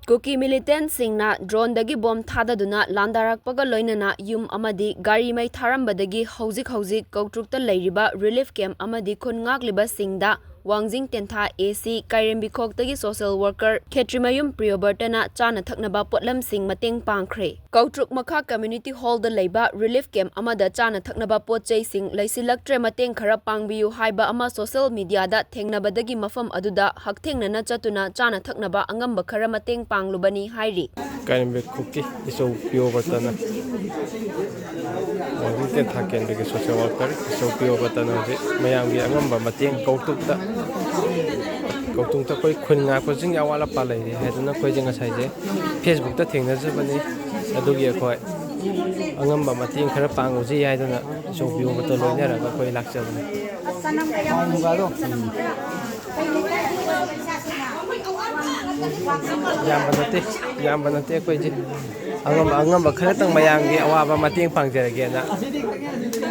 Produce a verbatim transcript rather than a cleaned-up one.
ꯀꯨꯀꯤ ꯃꯤꯂꯤꯇꯦꯟꯠꯁꯤꯡꯅ ꯗ꯭ꯔꯣꯟꯗꯒꯤ bomb ꯊꯥꯗꯗꯨꯅ ꯂꯥꯟꯗꯥꯔꯛꯄꯒ ꯂꯣꯏꯅꯅ ꯌꯨꯝ ꯑꯃꯗꯤ ꯒꯥꯔꯤ ꯃꯩ ꯊꯥꯔꯝꯕꯗꯒꯤ ꯍꯧꯖꯤꯛ ꯍꯧꯖꯤꯛ ꯀꯧꯇ꯭ꯔꯨꯛꯇ ꯂꯩꯔꯤꯕ ꯔꯤꯂꯤꯐ ꯀꯦꯝꯞ ꯑꯃꯗꯤ ꯈꯨꯟ ꯉꯥꯛꯂꯤꯕꯁꯤꯡꯗ ꯋꯥꯡꯖꯤꯡ ꯇꯦꯟꯊꯥ ꯑꯦ ꯁꯤ ꯀꯥꯏꯔꯦꯝꯕꯤꯈꯣꯛꯇꯒꯤ ꯁꯣꯁꯦꯜ ꯋꯥꯔꯀꯔ ꯈꯦꯇ꯭ꯔꯤꯃꯌꯨꯝ ꯄ꯭ꯔꯤꯌꯣꯕꯔꯇꯅ ꯆꯥꯅ ꯊꯛꯅꯕ ꯄꯣꯠꯂꯝꯁꯤꯡ ꯃꯇꯦꯡ ꯄꯥꯡꯈ꯭ꯔꯦ꯫ ꯀꯧꯇ꯭ꯔꯨꯛ ꯃꯈꯥ ꯀꯝꯃ꯭ꯌꯨꯅꯤꯇꯤ ꯍꯣꯜꯗ ꯂꯩꯕ ꯔꯤꯂꯤꯐ ꯀꯦꯝꯞ ꯑꯃꯗ ꯆꯥꯅ ꯊꯛꯅꯕ ꯄꯣꯠ ꯆꯩꯁꯤꯡ ꯂꯩꯁꯤꯜꯂꯛꯇ꯭ꯔꯦ, ꯃꯇꯦꯡ ꯈꯔ ꯄꯥꯡꯕꯤꯌꯨ ꯍꯥꯏꯕ ꯑꯃ ꯁꯣꯁꯦꯜ ꯃꯤꯗꯤꯌꯥꯗ ꯊꯦꯡꯅꯕꯗꯒꯤ ꯃꯐꯝ ꯑꯗꯨꯗ ꯍꯛꯊꯦꯡꯅꯅ ꯆꯠꯇꯨꯅ ꯆꯥꯅ ꯊꯛꯅꯕ ꯑꯉꯝꯕ ꯈꯔ ꯃꯇꯦꯡ ꯄꯥꯡꯂꯨꯕꯅꯤ ꯍꯥꯏꯔꯤ꯫ ꯀꯥꯏꯔꯦꯝꯕꯤꯈꯣꯛꯀꯤ ꯏꯆꯧ ꯄ꯭ꯔꯤꯌꯣꯕꯔꯇꯅ, ꯋꯥꯡꯖꯤꯡ ꯇꯦꯟꯊꯥ ꯀꯦꯟꯗ꯭ꯔꯒꯤ ꯁꯣꯁꯦꯜ ꯋꯥꯔꯀꯔ ꯏꯆꯧ ꯄ꯭ꯔꯤꯌꯣꯕꯔꯇꯅ ꯍꯧꯖꯤꯛ ꯃꯌꯥꯝꯒꯤ ꯑꯉꯝꯕ ꯃꯇꯦꯡ ꯀꯧꯇ꯭ꯔꯨꯛꯇ, ꯀꯧꯇ꯭ꯔꯨꯛꯇ ꯑꯩꯈꯣꯏ ꯈꯨꯟ ꯉꯥꯛꯄꯁꯤꯡꯒꯤ ꯑꯋꯥꯠ ꯑꯄꯥ ꯂꯩꯔꯦ ꯍꯥꯏꯗꯨꯅ ꯑꯩꯈꯣꯏꯁꯦ ꯉꯁꯥꯏꯁꯦ ꯐꯦꯁꯕꯨꯛꯇ ꯊꯦꯡꯅꯖꯕꯅꯤ꯫ ꯑꯗꯨꯒꯤ ꯑꯩꯈꯣꯏ ꯑꯉꯝꯕ ꯃꯇꯦꯡ ꯈꯔ ꯄꯥꯡꯉꯨꯁꯤ ꯍꯥꯏꯗꯨꯅ ꯏꯆꯧ ꯄ꯭ꯔꯤꯌꯣꯕꯔꯇ ꯂꯣꯏꯅꯔꯒ ꯑꯩꯈꯣꯏ ꯂꯥꯛꯆꯕꯅꯤ꯫ ꯌꯥꯝꯕ ꯅꯠꯇꯦ, ꯌꯥꯝꯕ ꯅꯠꯇꯦ ꯑꯩꯈꯣꯏꯁꯦ꯫ ꯑꯉꯝꯕ, ꯑꯉꯝꯕ ꯈꯔꯇꯪ ꯃꯌꯥꯝꯒꯤ ꯑꯋꯥꯕ ꯃꯇꯦꯡ ꯄꯥꯡꯖꯔꯒꯦꯅ꯫